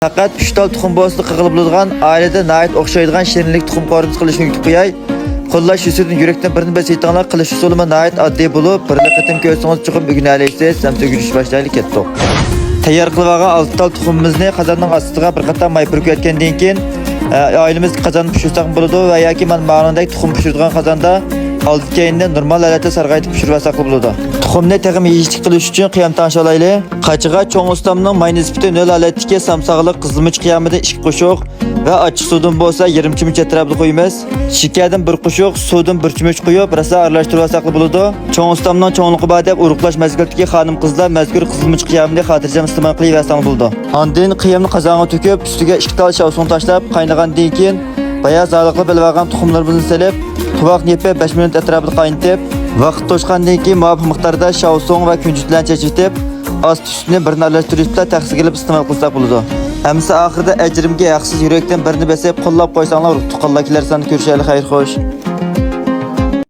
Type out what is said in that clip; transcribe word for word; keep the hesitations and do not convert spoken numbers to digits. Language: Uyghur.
پەقەت ئۈچ تال تۇخۇم بولسىلا قىلغىلى بولىدىغان، ئائىلىدە ناھايىتى ئوخشايدىغان شېرىنلىك تۇخۇم قورۇمىسى قىلىشنى ئۆگىتىپ قوياي. قوللاش يۈزىسىدىن يۈرەكتىن بىرنى بېسىۋېتىڭلار، قىلىش ئۇسۇلىمۇ ناھايىتى ئاددىي بولۇپ، بىرلا قېتىم كۆرسىڭىز چوقۇم ئۆگىنەلەيسىز. ئەمدى ئۆگىنىشكە باشلايلى، كەتتۇق. تەييار قىلىۋالغان ئالتە تال تۇخۇمىمىزنى قازاننىڭ ئاستىغا بىر قاتار ماي پۈركۈۋەتكەندىن كېيىن، ئە، ئائىلىمىز قازاندا پىشۇرساقمۇ بولىدۇ ۋە ياكى مانا ماڭىدەك تۇخۇم پىشۇرىدىغان قازاندا ئالدى كەينىنى نورمال ھالەتتە سارغايتىپ پىشۇرۇۋالساقلا بولىدۇ. تۇخۇمنى تېخىمۇ يېيىشلىك قىلىش ئۈچۈن قىيام تەڭشىۋالايلى. قاچىغا چوڭ ئۇستامنىڭ ماي نىسبىتى نۆل ھالەتتىكى سامساقلىق قىزىلمۇچ قىيامىدىن ئىككى قوشۇق ۋە ئاچچىق سۇدىن بولسا يېرىم چۆمۈچ ئەتراپىدا قۇيىمىز. شېكەردىن بىر قوشۇق، سۇدىن بىر چۆمۈچ قۇيۇپ، راسا ئارىلاشتۇرۇۋالساقلا بولىدۇ. چوڭ ئۇستامنىڭ چوڭلۇقى بار دەپ ئورۇقلاش مەزگىلىدىكى خانىم-قىزلار مەزكۇر قىزىلمۇچ قىيامىنى خاتىرجەم ئىستېمال قىلىۋەرسەڭلار بولىدۇ. ئاندىن قىيامنى قازانغا تۆكۈپ، ئۈستىگە ئىككى تال شاۋسۇڭ تاشلاپ، قاينىغاندىن كېيىن بايا ھازىرلىقلا بېلىۋالغان تۇخۇملىرىمىزنى سېلىپ، تۇۋاقنى يېپىپ بەش مىنۇت ئەتراپىدا قاينىتىپ، ۋاقىت توشقاندىن كېيىن مۇۋاپىق مىقداردا شاۋسۇڭ ۋە كۈنجۈت بىلەن چېچىۋېتىپ، ئاستى ئۈستىنى بىرنى ئارىلاشتۇرۇپ تەخسىگە ئېلىپ ئىستېمال قىلساق بولىدۇ. ھەممىسى ئاخىرىدا ئەجرىمگە ھەقسىز يۈرەكتىن بىرنى بېسىپ قوللاپ قويساڭلار، تۇغقانلار كېلەر ساندا كۆرۈشەيلى، خەير خوش.